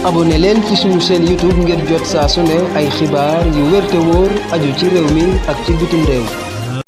abonné leen ci suñu chaîne YouTube ngir jot saa su ne ay xibaar yu wér te wóor aju ci réew mi ak ci bitim réew.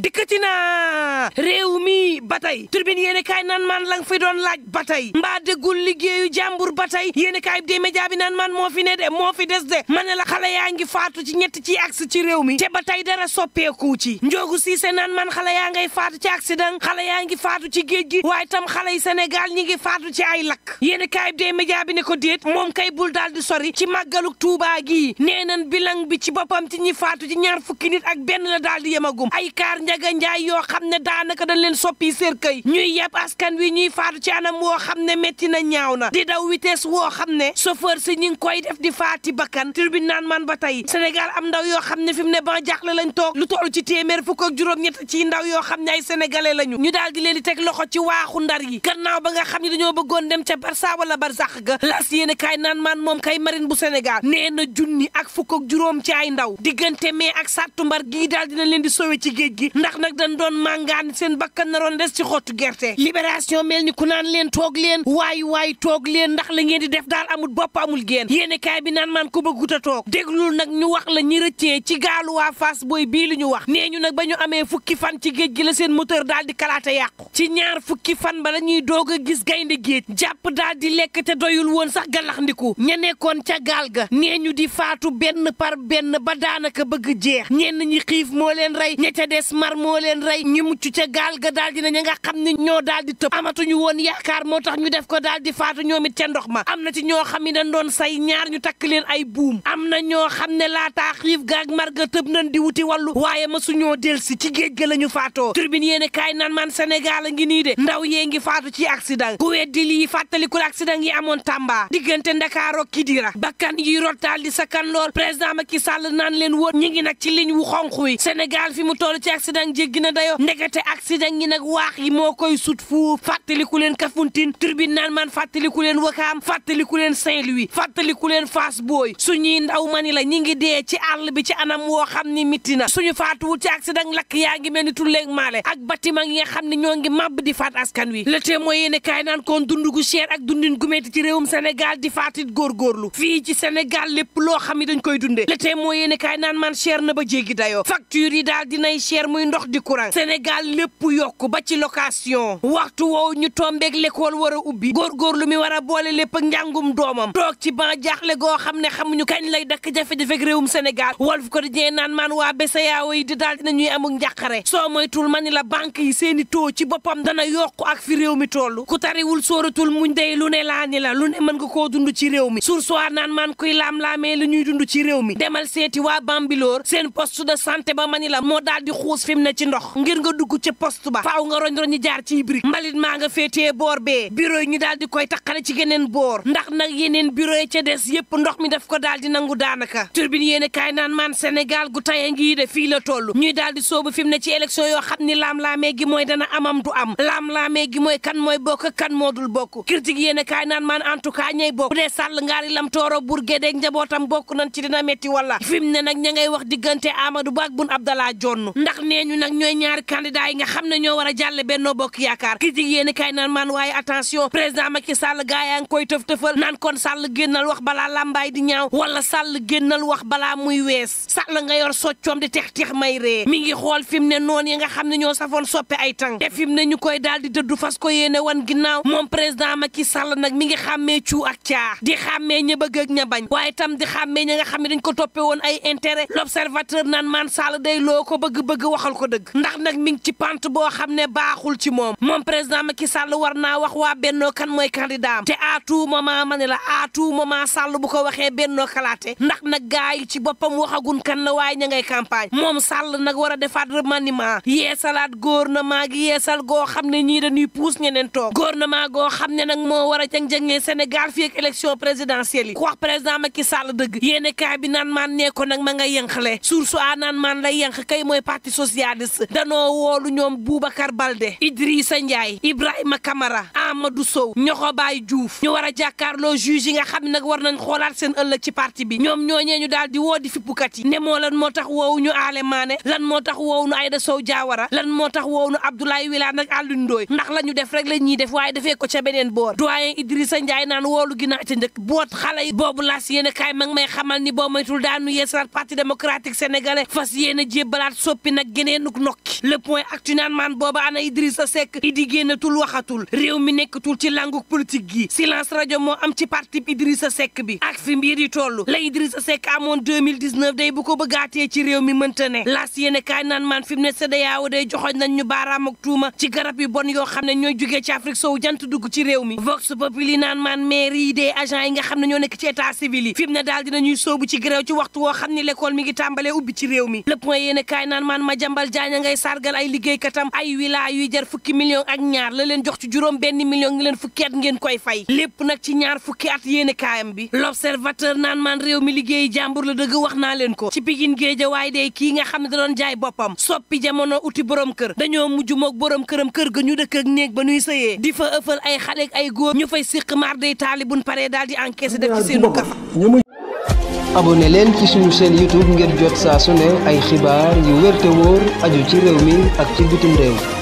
dikkati na réew mi ba tey turbine yéen kaay naan maan lang fi doon laaj ba tey mbaa déggul liggéeyu jàmbur ba tey yéen kaay bi de média bi naan maan moo fi ne de moo fi des de ma ne la xale yaa ngi faatu ci ñett ci axe ci réew mi te ba tey dara soppeeku ci njoogu siise naan man xale yaa ngay faatu ci accident xale yaa ngi faatu ci géej gi waaye tam xale yi Sénégal ñi ngi faatu ci ay lakk yéen kaay bi de média bi ne ko déet moom kay bul daal di sori ci màggaluk Tuubaa gi nee nan bilang bi ci boppam ci ñi faatu ci ñaar fukki nit ak benn la daal di yemagum ay kaar njaga njaay yoo xam ne daanaka dañ leen soppi cercueil ñuy yeb askan wi ñuy faatu ci anam woo xam ne métti na ñaaw na di daw vitesse woo xam ne chauffeur si ñi ngi koy def di faati bakkan turbine naan man ba tey Sénégal am ndaw yoo xam ne fi mu ne ban jaaxle lañ toog lu toll ci téeméer fukk ak juróom-ñett ci ndaw yoo xam ne ay sénégalais lañu ñu daal di leen di teg loxo ci waaxu ndar yi gannaaw ba nga xam ne dañoo bëggoon dem ca Barça wala Barsax ga las yéene kaay naan man moom kay marine bu Sénégal nee na junni ak fukk ak juróom ci ay ndaw diggante mais ak sàttumbar gii daal dina leen di sowe ci géej gi ndax nag dañ doon màngaan seen bakkan naroon des ci xottu gerte libération mel ni ku naan leen toog leen waay toog leen ndax la ngeen di def daal amul bopp amul génn yéene kaay bi naan man ku bëggut a toog déglul nag ñu wax la ñi rëccee ci gaalu waa Fass Boy bii lu ñu wax nee ñu nag ba ñu amee fukki fan ci géej gi la seen moteur daal di kalaate yàqu ci ñaar fukki fan ba la ñuy doog a gis gaynde géej jàpp daal di lekk te doyul woon sax galaxndiku ña nekkoon ca gaal ga nee ñu di faatu benn par benn ba daanaka bëgg jeex ñenn ñi xiif moo leen rey ña ca des mar moo leen rey ñi mucc ca gaal ga daal di na ña nga xam ne ñoo daal di tëb amatuñu woon yaakaar moo tax ñu def ko daal di faatu ñoom it ca ndox ma am na ci ñoo xam ne dañ doon say ñaar ñu takk leen ay buum am na ñoo xam ne laataa xiif gaag mar ga tëb nañ di wuti wàllu waaye masuñoo delsi ci géej ga la ñu faatoo turbine yéene kaay naan man Sénégal a ngi nii de ndaw yee ngi faatu ci accident ku weddi lii fàttalikul accident yi amoon Tamba diggante Ndakaaro Kidira bakkan yi rotaal di sakkan lool président Macky Sall naan leen woon ñi ngi nag ci ligne wu xonq wi Sénégal fi mu toll ci accident jéggi na dayo ndekete accident yi nag waax yi moo koy sut fu fàttaliku leen Kafountine turbine naan man fàttaliku leen Wakaam fàttaliku leen Saint-Louis fàttaliku leen Fass Boy suñuy ndaw mani la ñi ngi dee ci àll bi ci anam woo xam ni mitti na suñu faatuwul ci accident lakk yaa ngi mel ni tulleeg maale ak bâtiment yi nga xam ne ñoo ngi màbb di faat askan wi le Témoin yéene kaay naan kon dund gu cher ak dundin gu metti ci réewum Sénégal di faatit góorgóorlu fii ci Sénégal lépp loo xam ne dañ koy dundee le Témoin yéene kaay naan man cher na ba jéggi dayoo facture yi daal dinay cher muy ndox di courant Sénégal lépp yokk ba ci location waxtu woowu ñu tombeeg l'école war a ubbi góorgóorlu mi war a boole lépp ak njàngum doomam toog ci ban jaaxle goo xam ne xamuñu kañ lay dakk jafe-jafe ak réewum Sénégal Walf Quotidien naan maan waa BCEAO yi di daal dina ñuy amuk njàqare soo moytul ma ni la banque yi seeni taux ci boppam dana yokku ak fi réew mi toll ku tariwul sóoratul muñ dey lu ne laa ni la lu ne mën nga koo dund ci réew mi sursoi naan maan kuy laam-laamee lu ñuy dund ci réew mi demal seeti waa Bambilor seen poste de santé ba ma ni la moo daal di xuus fi mu ne ci ndox ngir nga dugg ci poste ba faaw nga roñ-roñi jaar ci brique mbalit maa nga féetee boor bee bureau yi ñu daal di koy taqale ci geneen boor ndax nag yeneen bureau yi ca des yépp ndox mi daf ko daal di nangu daanaka turbine yéene kaay naan maan Sénégal gu taya ngii de fii la toll ñuy daal di soobu fi mu ne ci élection yoo xam ni laam-laamee gi mooy dana amam du am laam-laamee gi mooy kan mooy bokk kan moo dul bokk critique yéene kaay naan maan en tout cas ñay bokk bu dee sàll ngaari lam tooro bur gédeeg njabootam bokk nañ ci dina metti wala fi mu ne nag ña ngay wax diggante Amadou Ba ak Boun Abdallah Dionne ndax nee ñu nag ñooy ñaari candidat yi nga xam ne ñoo war a jàlle Benno Bokk Yaakaar critique yéene kaay naan maan waaye attention président Macky Sall gaa yaa ngi koy tëf-tëfal naan kon Sall génnal wax balaa lambaay di ñaaw wala Sall génnal wax balaa muy wees Sall nga yor soccoom di tex may ree mi ngi xool fi mu ne noon yi nga xam ne ñoo safoon soppe ay tàng te fi mu ne ñu koy daal di dëddu fas ko yéene wan ginnaaw moom président Macky Sall nag mi ngi xàmmee cuu ak caa di xàmmee ña bëgg ak ña bañ waaye tam di xàmmee ña nga xam ne dañ ko toppee woon ay intérêt l'observateur naan maan Sall day loo ko bëgg-bëgg waxal ko dëgg ndax nag mi ngi ci pant boo xam ne baaxul ci moom président Macky Sall war naa wax waa Benno kan mooy candidat am te à tout moment ma ne la à tout moment Sall bu ko waxee Benno kalaate ndax nag gaa yi ci boppam waxagun kan la waaye ña ngay campagne moom Sall nag war a defaat remaniement yeesalaat gouvernement gi yeesal goo xam ne ñii dañuy puus ñeneen toog gouvernement goo xam ne nag moo war a jang-jangee Sénégal fii ak élection présidentielle yi ku wax président Macky Sall dëgg yéene kaay bi naan maan nee ko nag ma nga yënqale source a naan maan lay yënq kay mooy parti socialiste danoo woolu ñoom Boubacar Baldé Idrissa Ndiaye Ibrahima Kamara Amadou Sow Ñoxobaay Diouf ñu war a jàkkaarloo juge yi nga xam ne nag war nañ xoolaat seen ëllëg ci parti bi ñoom ñooñee ñu daal di woo di fippukat yi ne moo lan moo tax woowu ñu Aale Mané lan moo tax woowu ñu Aïda Sow Diawara lan moo tax woowu ñu Abdoulaye Wilane ak Alioune Ndoye ndax la ñu def rek la ñuy def waaye defee ko ca beneen boor doyen Idrissa Ndiaye naan woolu gi naa ca njëkk boot xale yi boobu laas yéene kaay mag may xamal ni boo moytul daanu yeesalaat parti démocratique sénégalais fas yéene jébbalaat soppi nag geneenuk nokki le point actu naan maan booba ana Idrissa Seck idi génnatul waxatul réew mi nekkatul ci languk politique gi silence rajo moo am ci parti Idrissa Seck bi ak fi mbir yi toll la Idrissa Seck amoon 2019 day bu ko bëggaatee ci réew mi mënta ne laas yéene kaay naan maan fi mu ne CEDEAO day joxoñ nañ ñu baaraam ak tuuma ci garab yu bon yoo xam ne ñooy jugee ci Afrique sowu jant dugg ci réew mi Vox Populi naan maan maire yi des agents yi nga xam ne ñoo nekk ci état civil yi fi mu ne daal dinañuy soobu ci grève ci waxtu woo xam ne l'école mi ngi tàmbalee ubbi ci réew mi le point yéene kaay naan maan Madiambal Diagne ngay sargal ay liggéeykatam ay wilaya yuy jar fukki millions ak ñaar la leen jox ci juróom benn million ngi leen fukki at ngeen koy fay lépp nag ci ñaar fukki at yéene kaayam bi l'observateur naan maan réew mi liggéeyi jàmbur la dëgg wax naa leen ko ci Pikine Guédiawaye day kii nga xam ne da doon jaay boppam soppi jamono uti borom kër dañoo mujj mook borom këram kër ga ñu dëkk ak néeg ba ñuy sëyee di fa ëffal ay xale ak ay góor ñu fay siq maar day taali buñ paree daal di encaissé def ci seenu kaf abonné leen ci suñu chaîne YouTube ngir jot saa su ne ay xibaar yu wér te wóor aju ci réew mi ak ci bitim réew